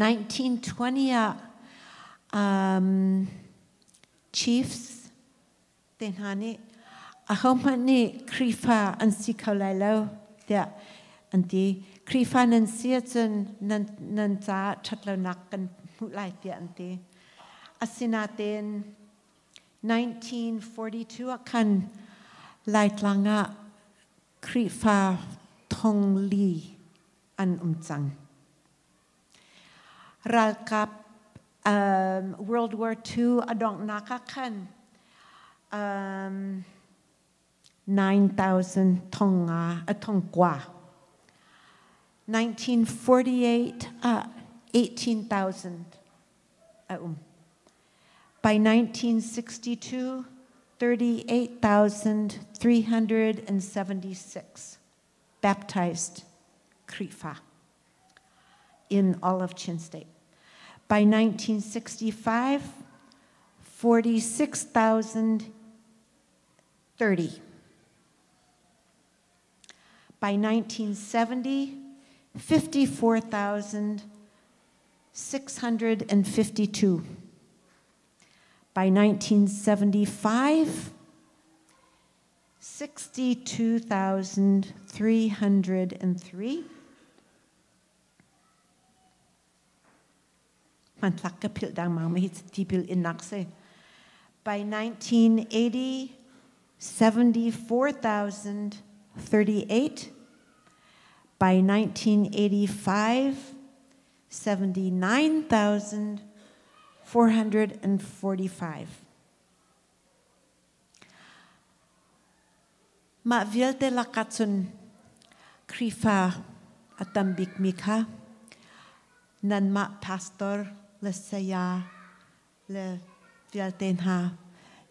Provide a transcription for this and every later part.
1920 ah um, chiefs te hna nih ahohmanh nih Khrihfa an si kho lai lo tiah an ti. Khrihfa nan si ahcun nan, nan caah ṭhatlonak kan hmuh lai tiah an ti. Asinain 1942 ah khan Laitlang ah Khrihfa thong li an um cang. Ralkap um, World War II a donghnak ah khan um, 9,000 thong nga a thong kua. 1948 ah 18,000 a um. By 1962, 38,376 baptized Khrihfa in all of Chin State. By 1965, 46,030. By 1970, 54,652. By 1975, 62,303. Hmanthlak ka philh dangmang ma hi tipil innak si. By 1980, 74,038. By 1985, 79,445. Mah vialte lakah cun Khrihfa a tam bikmi kha nanmah pastor le saya le vialte hna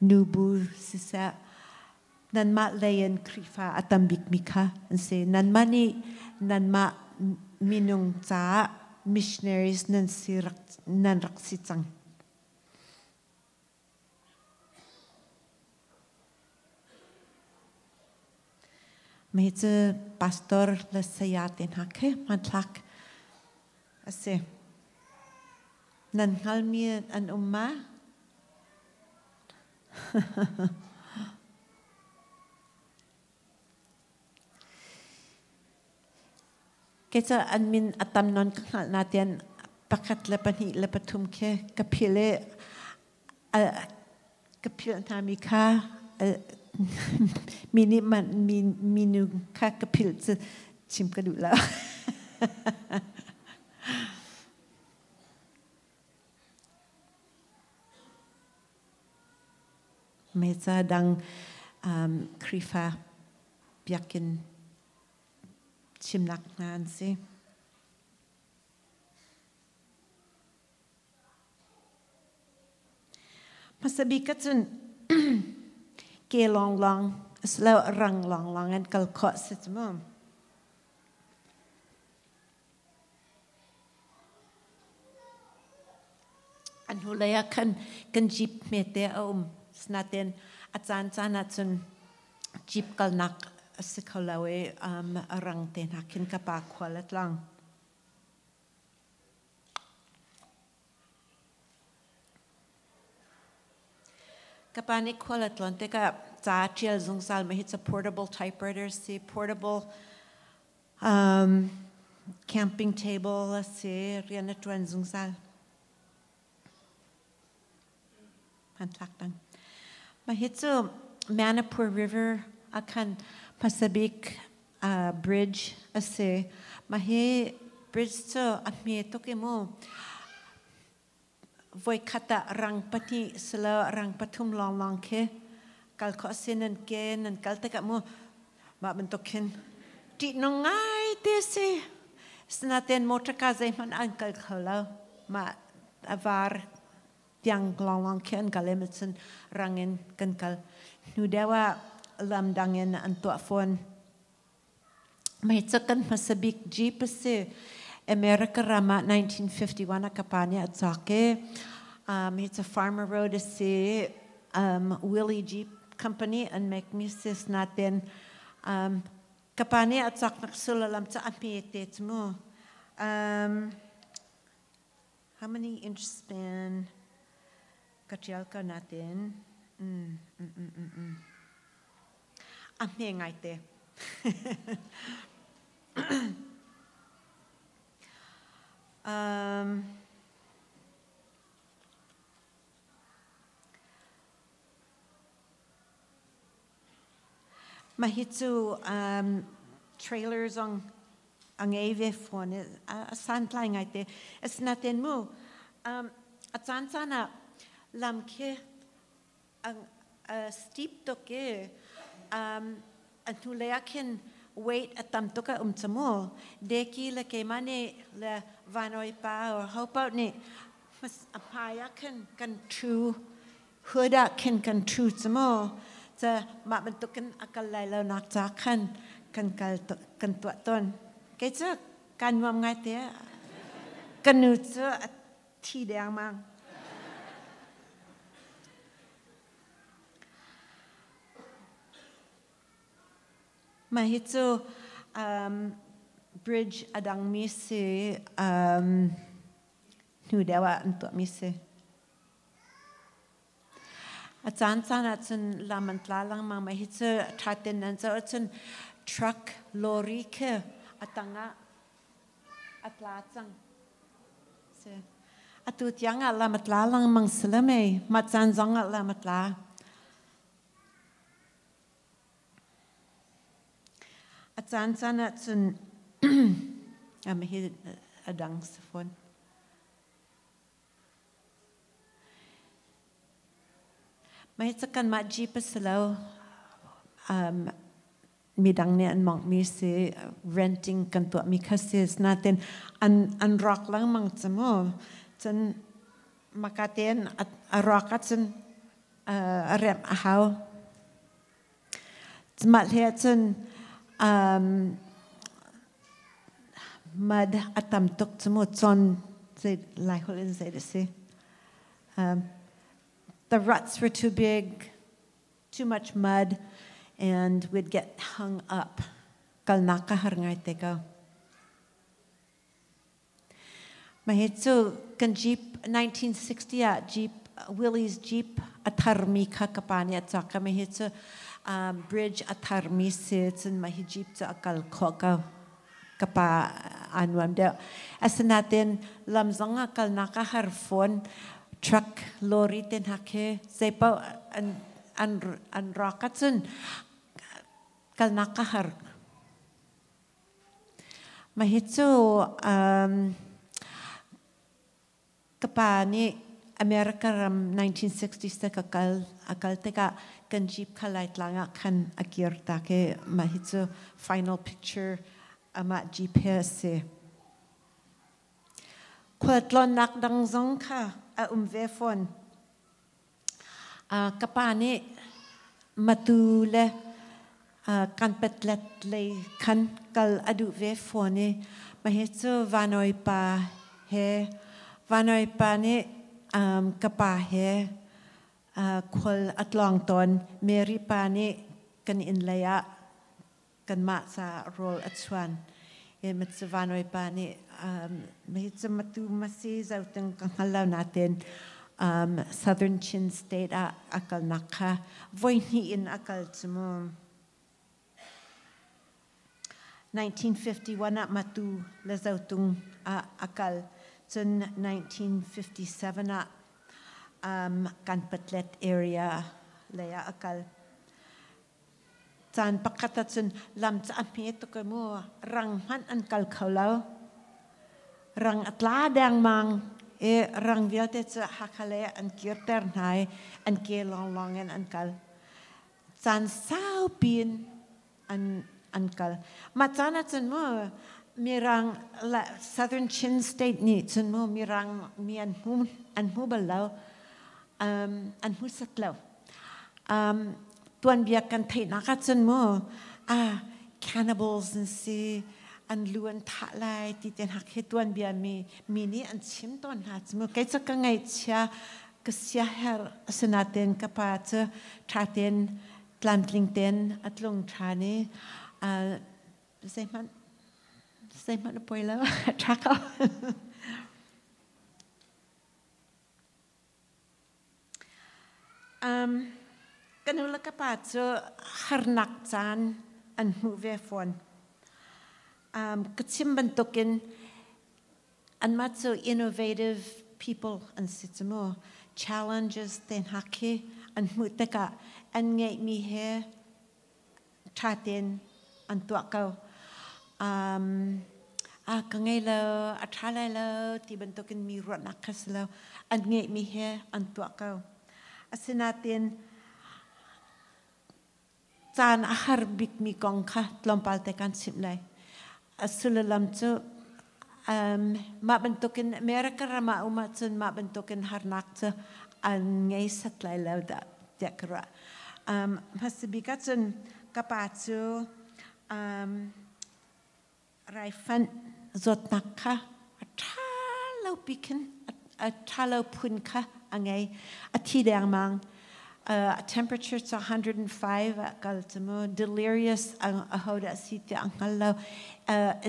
nubu siseh nanmah lei in Khrihfa a tam bikmi kha an si. Nanmah nih nanmah minung caah missionaries nan si rak nan rak si cang. Mei cu pastor le saya te hna khi hmanthlak a si. Nan hngalmi an um ma? Kei cu an min a tam nawn ka hngalh natein pakhat le pahnih le pathum khi ka philh i ka philh hnami kha mi nih minu kha ka philh cu chim ka duh lo. Meca dang Khrihfa biakinn chimnak hna an si. Hmasa bik ahcun ke lawnglawng asilo rang lawnglawng in kal khawh si cu mu. An hnulei ah khan kan jeep hmete a um. Sinain a caancaan ahcun jeep kalnak a si kho lo i a rang te hna khin ka pa khual a tlang. Ka pa nih khual a tlawn tikah ca a ṭial zungzal ma hi cu portable typewriter si, portable camping table a si, rian a ṭuan zungzal. Hmanthlak dang. Mah hi cu Manipur River ah khan hmasa bik bridge a si. Mah hi bridge cu a hme tuk i mu. Voikhat ah rang pahnih silo rang pathum lawnglawng khi kal khawh si nan ke nan kal tikah mu mah bantuk khin ṭihnung ngai te si. Sinaten motor car zeihmanh an kal kho lo. Mah a var tiang lawnglawng khi an kal i cun rang in kan kal. Hnu deuh ah lam dang in an tuah fawn. Mei cu kan hmasa bik jeep a si. America ram ah 1951 ah ka pa nih a cawk i it's a farmer road a si. Willie Jeep Company an make mi si natin ka pa nih a cawk nak sulalam cu a hme te cu mu. How many inch span ka ṭial ka natin A hme ngaite. Mah hi cu trailer zong a ngei ve fawn i a santlai ngaite. Asinain mu a caancaan ah lam khi a steep tuk i a hnulei ah khin weight a tam tuk a um cu mu. Deki le keimah nih le Vanoi pa or ho paoh nih a hmai ah khin kan ṭhu hood ah khin kan ṭhu cu mu. Ca mah bantukin a kal lai lo nak ca khan kan kal kan tuah tawn. Kei cu kaa nuam ngai te. Ka nu cu a thi dengmang. Mah hi cu bridge a dangmi si hnu deuh ah an tuahmi si. A caancaan ahcun lam an tla lengmang. Mah hi cu ṭha tein an zoh ahcun truck lorry khi a tangah a tla cang. Si. Atu tiang ah lam a tla lengmang si le mei. Mah caan zong ah lam a tla. A caancaan ahcun hi a dang si fawn. Mah hi cu kanmah jeep a si lo. Midang nih an mawnghmi si renting kan tuahmi kha si. Nain an rawk lengmang cu mu. Cun maka tein a rawk ahcun a remh a hau. Mah hlei ahcun mud a tam tuk cu mu con zei Laiholh in zei dah si. The ruts were too big, too much mud, and we'd get hung up. Kalnak ka har ngai te ko. Mah hi cu kan Jeep 1960 ah Jeep Willys Jeep a tharmi kha ka pa nih a cawk. Mah hi cu bridge a tharmi si cun mah hi Jeep cu a kal khawh ko. Ka pa aa nuam deuh. Asinain lam zong ah kalnak a har fawn. Truck, lorry te hna khi zeipaoh an rawk ahcun kalnak a har. Mah hi cu ka pa nih America ram 1960s te ka kal a kal tikah kan jeep kha Laitlang ah khan a kir tak i mah hi cu final picture amah jeep he a si. Khualtlawnnak dang zong kha a um ve fawn. Ka pa nih Matu le Kanpetlet lei khan kal a duh ve fawn i mah hi cu Vanawi pa he Vanawi pa nih ka pa he khual a tlawng tawn. Mary pa nih kan inn lei ah kanmah caah rawl a chuan. I cu Vanoi pa nih hi cu matu masi zoting ka hngal lo nain Southern Chin State ah a kalnak kha voi hnih in a kal cu mu. 1951 ah Matu le Zotung ah a kal. Cun 1957 ah Kanpetlet area lei ah a kal. Caan pakhat ahcun lam cu a hme tuk i mu rang hmanh an kal kho lo. Rang a tla dengmang i rang vialte cu Hakha lei ah an kirter hna i an ke lawnglawng in an kal. Caan saupi in an kal. Mah caan ahcun mu Mirang Southern Chin State nih cun mu Mirang mi an hmu an hmu bal lo. An hmu set lo. Tuanbia kan theihnak ahcun mu cannibals an si an lu an thah lai ti te hna khi tuanbia mi mi nih an chim tawn hna cu mu kei cu ka ngaihchia ka siaherh asinain ka pa cu ṭha tein tlamtling tein a tlung ṭhan i zeihmanh zeihmanh a poi lo ṭha ko. Ka nu le ka pa cu harnak caan an hmuh ve fawn. Ka chim bantukin anmah cu innovative people an si cu mu. Challenges te hna khi an hmuh tikah an ngeihmi he ṭha tein an tuah ko. A ka ngei lo, a ṭha lai lo ti bantukin mi ruahnak kha si lo. An ngeihmi he an tuah ko. Asinain caan a har bikmi kong kha tlawmpal te kan chimh lai. A sullam cu mah bantukin America ram ah um ahcun mah bantukin harnak cu an ngei set lai lo dah tiah ka ruah. Hmasa bik ahcun ka pa cu raifanh zawtnak kha a ṭha lo pi khin a ṭha lo phun kha a ngei. A thi dengmang. A temperature cu 105 ah kal cu mu. Delirious ahodah si tiah a hngal lo.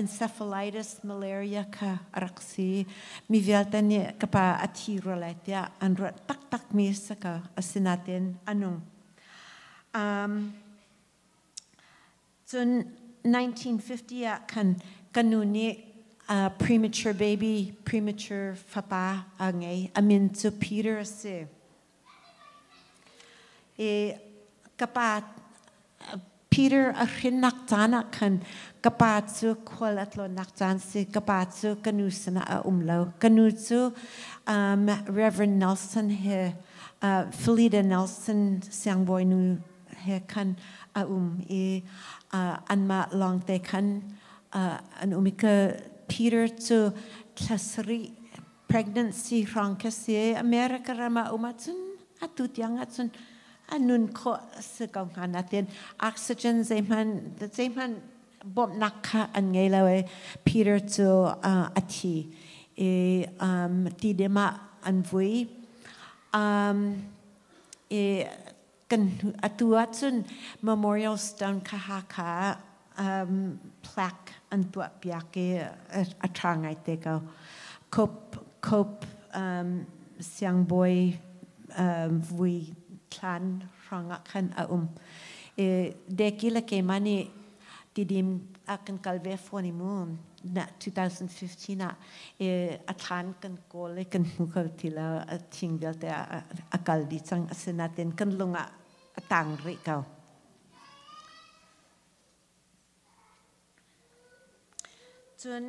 Encephalitis malaria kha a rak si. Mi vialte nih ka pa a thi rua lai tiah an ruah taktakmi si ko. Asinain a nung. Cun 1950 ah khan ka nu nih premature baby, premature fapa a ngei. A min cu Peter a si. I ka pa Peter a hrinnak caan ah khan ka pa cu khual a tlawnnak caan si. Ka pa cu ka nu sinah a um lo. Ka nu cu Reverend Nelson he Felida Nelson siangbawi nu he khan a um i anmah lawngte khan an um i ka Peter cu thla sarih pregnancy hrawng kha si. America ram ah um ahcun atu tiang ahcun a nun khawh si ko hnga, natin oxygen zeihmanh zeihmanh bawmhnak kha an ngei lo i Peter cu a thi i tidem ah an vui. I kan atu ahcun Memorial Stone kha Hakha plaque an tuah piak i a ṭha ngai te ko. Cope Cope siangbawi vui thlan hrangah khan a um. I Deki le keimah nih Tidim ah kan kal ve fawn i mu na 2015 ah a thlan kan kawl i kan hmu kho ti lo. A thing vialte a kal dih cang, asinain kan lung ah a tang rih ko. Cun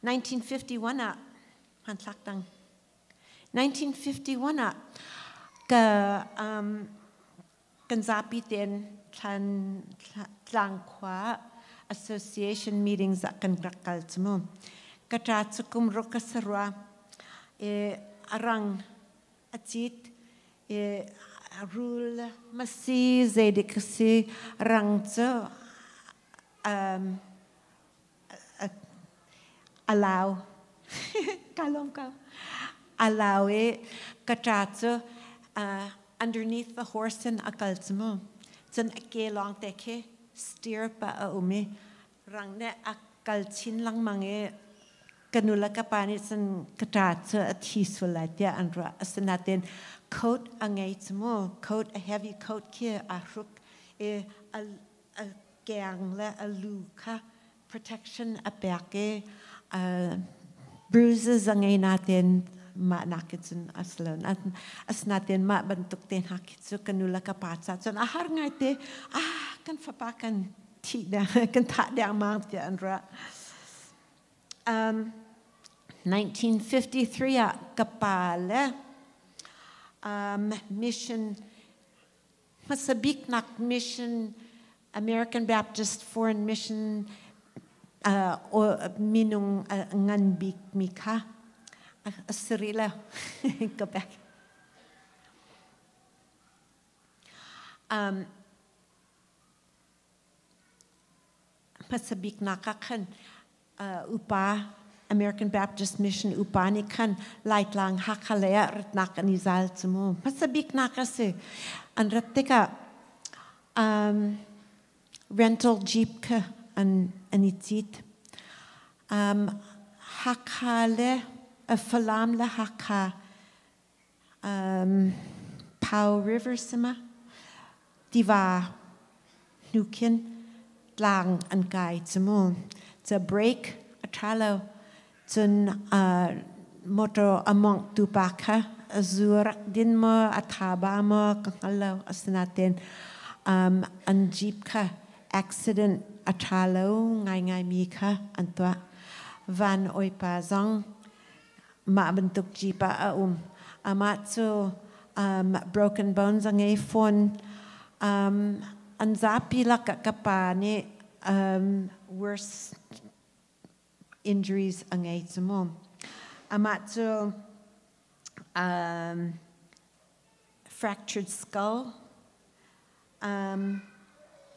1951 ah hmanthlak dang 1951 ah ka kan zapi tein thlan tlangkhua association meetings ah kan rak kal cu mu. Ka ṭa cu kum ruk ka si rua i a rang a cit i rul masi zeidik a si rang cu a lau ka lawm ko a lau i ka ṭa cu underneath the horse in a kal cu mu. Cun a ke lawng te khi steer pa a um i rang nih a kal chin lengmang i ka nu le ka pa nih cun ka ṭa cu a thi sual lai tiah an ruah. Asinain coat a ngei cu mu, coat, a heavy coat khi aa hruk i a keng le a lu kha protection a pek i bruises a ngei nain mah nak hi cun a si lo. Asinain mah bantuk te hna khi cu ka nu le ka pa ca cun a har ngai te. Ah, kan fapa kan thih deng, kan thah dengmang tiah an ruah. 1953 ah ka pa le mission hmasa biknak mission, American Baptist Foreign Mission minung ngan bik mi kha a si rih lo. Go back. Hmasa biknak ah khan upa American Baptist Mission upa nih khan Laitlang Hakha lei ah ratnak an i zal cu mu. Hmasa biknak a si. An rat tikah rental jeep kha an i cit. Hakha le Falam le Hakha Pau River sima tiva hnu khin tlang an kai cu mu. Ca brake a ṭha lo. Cun motor a mawngh tu pa kha a zu a rak din maw a tha ba maw ka hngal lo. Asinain an jeep kha accident a ṭha lo ngaingaimi kha an tuah. Van Oipa zong mah bantuk jeep ah a um. Amah cu broken bones a ngei fawn. An zapi lakah ka pa nih worse injuries a ngei cu mu. Amah cu fractured skull,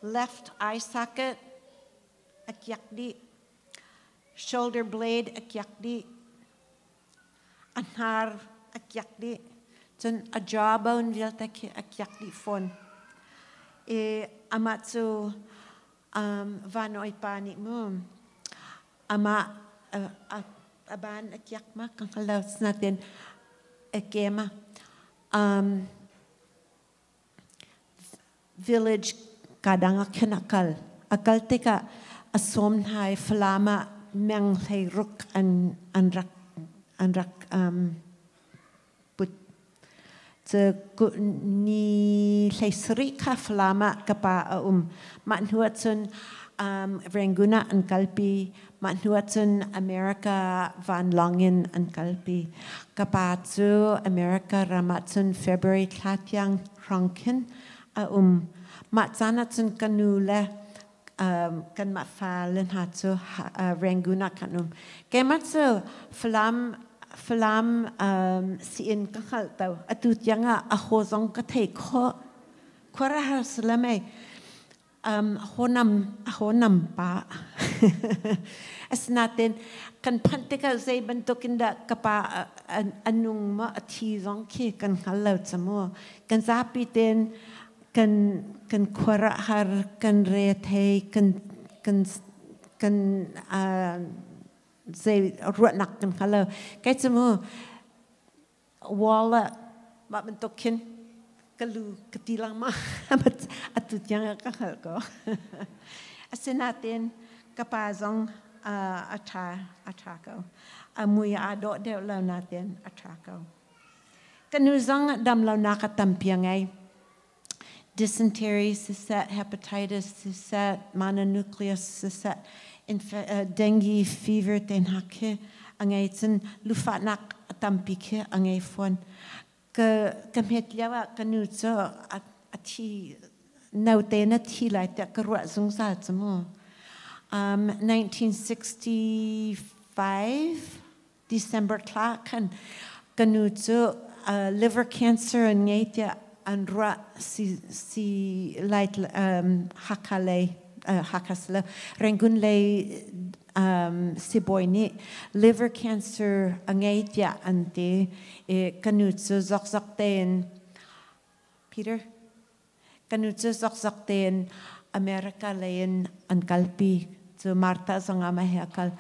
left eye socket a kiak dih, shoulder blade a kiak dih, a hnar a kiak dih, cun a jawbone vialte khi a kiak dih fawn. I amah cu van pa nih mu amah a ban a kiak ma ka hngal lo natin a ke ma village kadang ah khin a kal. A kal tikah a sawm hna i Falam ah meng 16 an rak put. Cu ni 17 kha Falam ah ka pa a um. Mah hnu ah cun Rangoon ah an kalpi. Mah hnu ah cun America vanlawng in an kalpi. Ka pa cu America ram ah cun February thla tiang hrawng khin a um. Mah caan ah cun ka nu le kanmah fale hna cu Rangoon ah kan um. Keimah cu Falam siin ka hngalh to. Atu tiang ah a ho zong ka thei khawh. Khuaruahhar si le mei. Ho nam pa. Asinain kan phanh tikah zei bantukin dah ka pa a nung maw a thi zong khi kan hngal lo ca mu. Kan zapi tein kan khuaruahhar, kan rethei, kan zei ruahnak kan hngal lo. Kai cu mu wall ah mah bantuk khin ka lu ka ti lengmang atu tiang ah ka hngalh ko. Asinain ka pa zong a ṭha ko. A mui aa dawh deuh lo nain a ṭha ko. Ka nu zong dam lonak a tampi a ngei. Dysentery siseh, hepatitis siseh, mononucleosis siseh, dengue fever te hna khi a ngei cun lufahnak a tampi khi a ngei fawn. Ka hmet lio ah ka nu cu a thi note na thi lai tiah ka ruah zungzal cu mu. 1965 December thla khan ka nu cu liver cancer an ngei tiah an ruah si si lai Hakha lei Hakha silo Rangoon lei sibawi nih liver cancer a ngei tiah an ti i ka nu cu zokzok tein Peter ka nu cu zokzok tein America lei in an kalpi cu Martha zong ah mah he a kal.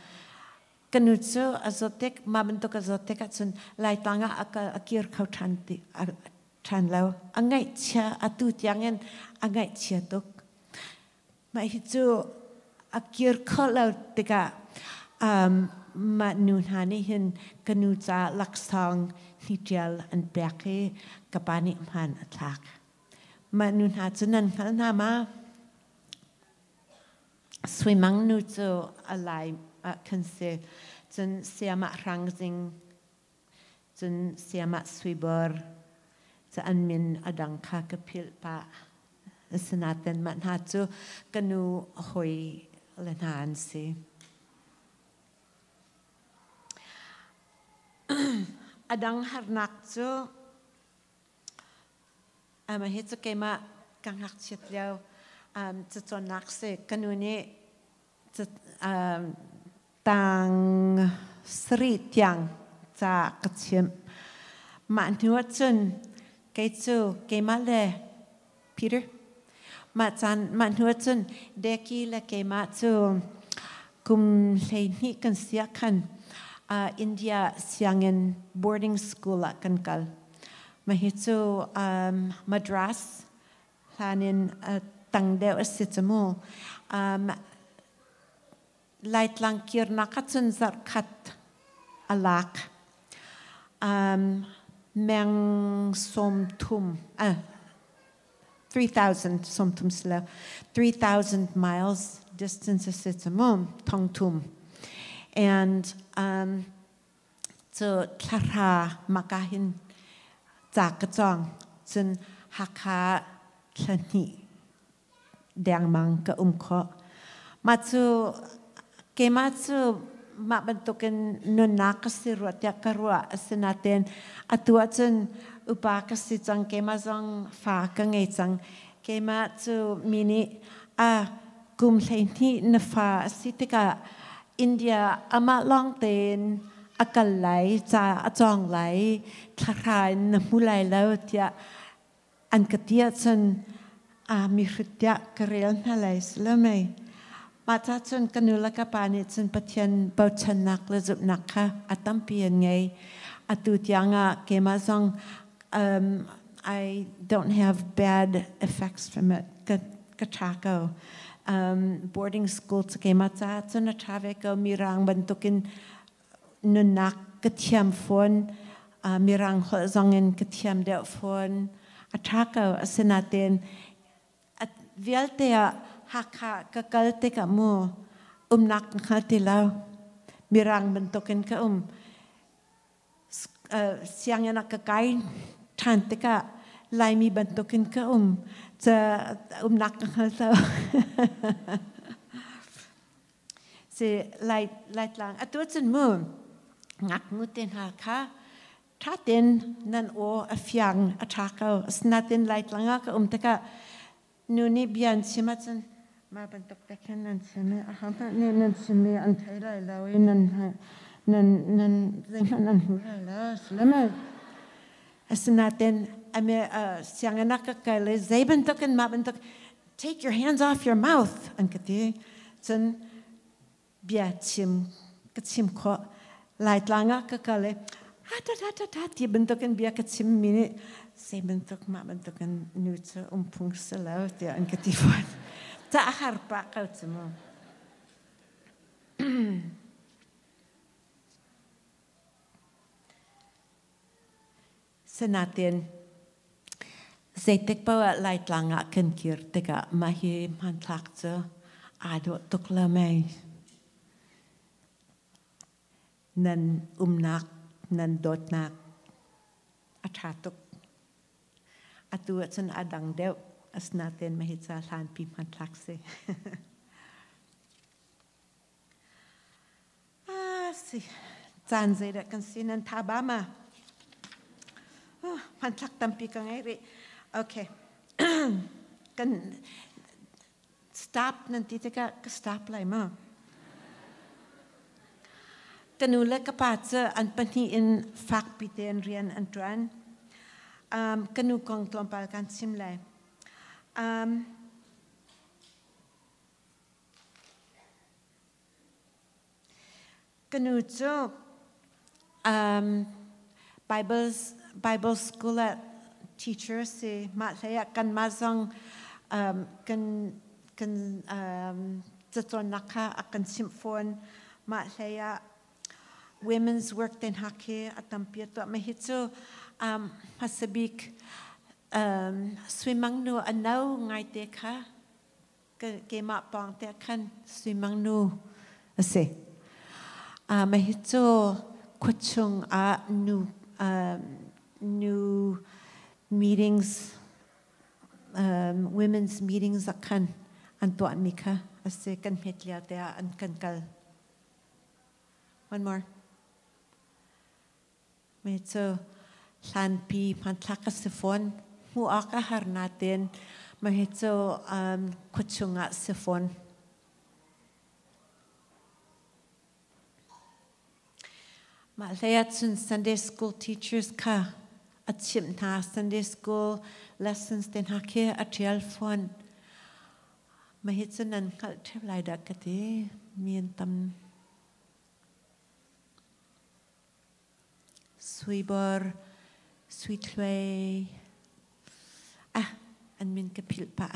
Ka nu cu a zawt tik mah bantuk a zawt tik ahcun Laitlang ah a kal a kir kho ṭhan ti ṭhan lo. A ngaihchia atu tiangin a ngaihchia tuk. Mah hi cu a kir kho lo tikah mah nu hna nih hin ka nu ca laksawng hniṭial an pek i ka pa nih hmaan a thlak. Mah nu hna cu nan hngal hna ma? Sui Mang nu cu a lai ah khan si. Cun Sayamah Hrang Zing, cun Sayamah Sui Bor, cu an min a dang kha ka philh pah. Asinain mah hna cu ka nu hawi le hna an si. A dang harnak cu amah hi cu keimah ka ngakchiat lio cacawnnak si. Ka nu nih tang sarih tiang ca ka chimh. Mah hnu ahcun kei cu keimah le Peter mah caan mah hnu ahcun Deki le keimah cu kum 12 kan si ah khan India sianginn boarding school ah kan kal. Mah hi cu Madras hlan in tang deuh a si cu mu. Laitlang kirnak ahcun zarhkhat a lak. Meng 30, 3,000 30 sila 3,000 miles distance a si cu mu, thongthum. And cu thlahra maka hin ca ka cawng. Cun Hakha thla hnih dengmang ka um khawh. Mah cu keimah cu mah bantukin nunnak ka si rua tiah ka ruah. Asinain atu ahcun upa ka si cang, keimah zong fa ka ngei cang. Keimah cu mi nih a kum 12 na fa a si tikah India amah lawng tein a kal lai, ca a cawng lai, thlahra in na hmu lai lo tiah an ka ti ahcun a mi hrut tiah ka rel hna lai si lo mei. Mah ca cun ka nu le ka pa nih cun Pathian bochannak le zumhnak kha a tampi an ngei. Atu tiang ah keimah zong I don't have bad effects from it. Ka ka ṭha ko. Boarding school cu keimah caah cun a ṭha ve ko. Mirang bantukin nunnak ka thiam fawn. Mirang holh zongin ka thiam deuh fawn. A ṭha ko. Asinain vialte ah Hakha ka kal tikah mu umnak ka hngal ti lo. Mirang bantukin ka um. Sianginn ah ka kai ṭhan tikah Laimi bantukin ka um. Ca umnak ka hngal lo. Si Lai Laitlang atu cun mu ngaknu te hna kha ṭha tein nan aw a fiang a ṭha ko. Asinain Laitlang ah ka um tikah nu nih bia an chim ahcun mah bantuk te khin nan chim i ahohmanh nih nan chim i an thei lai lo i nan nan nan zeihmanh nan hmu lai lo sile Asinain sianginn ah ka kal i zei bantukin mah bantuk take your hands off your mouth an ka ti. Cun bia chim ka chim khawh. Laitlang ah ka kal i ha ta ta ta ta ti bantukin bia ka chim mi nih zei bantuk mah bantukin nu cu um phung si lo tiah an ka ti fawn. Ca a har pah ko cu mu. Sinain zeitik paoh ah Laitlang ah kan kir tikah mah hi hmanthlak cu aa dawh tuk lo mei. Nan umnak, nan dawtnak a ṭha tuk. Atu ahcun a dang deuh. Asinain mah hi ca hlanpi hmanthlak si. Ah, si. Caan zeidah kan si nan tha ba ma? Ah, hmanthlak tampi ka ngei rih. Okay. Kan stop nan ti tikah ka stop lai ma? Ka nu le ka pa cu an pahnih in fakpi tein rian an ṭuan. Ka nu kong tlawmpal kan chim lai. Ka nu cu Bible, Bible school ah teacher si. Mah hlei ah kanmah zong kan kan cacawnnak kha a kan chimh fawn. Mah hlei ah women's work te hna khi a tampi a tuah. Mah hi cu hmasa bik Suimang nu a no ngaite kha keimah pawng te khan Suimang nu a si. Mah hi cu khuachung ah nu nu meetings women's meetings ah khan an tuahmi kha a si. Kan hmet lio te ah an kan kal. One more. Me cu hlanpi hmanthlak a si fawn. Hmuh awk a har nain mah hi cu khuachung ah si fawn. Mah hlei ah cun Sunday school teachers kha a chimh hna. Sunday school lessons te hna khi a ṭial fawn. Mah hi cu nan hngalh ṭheo lai dah ka ti. Mi an tam. Suibor. Sui Thluai. Ah, an min ka philh pah.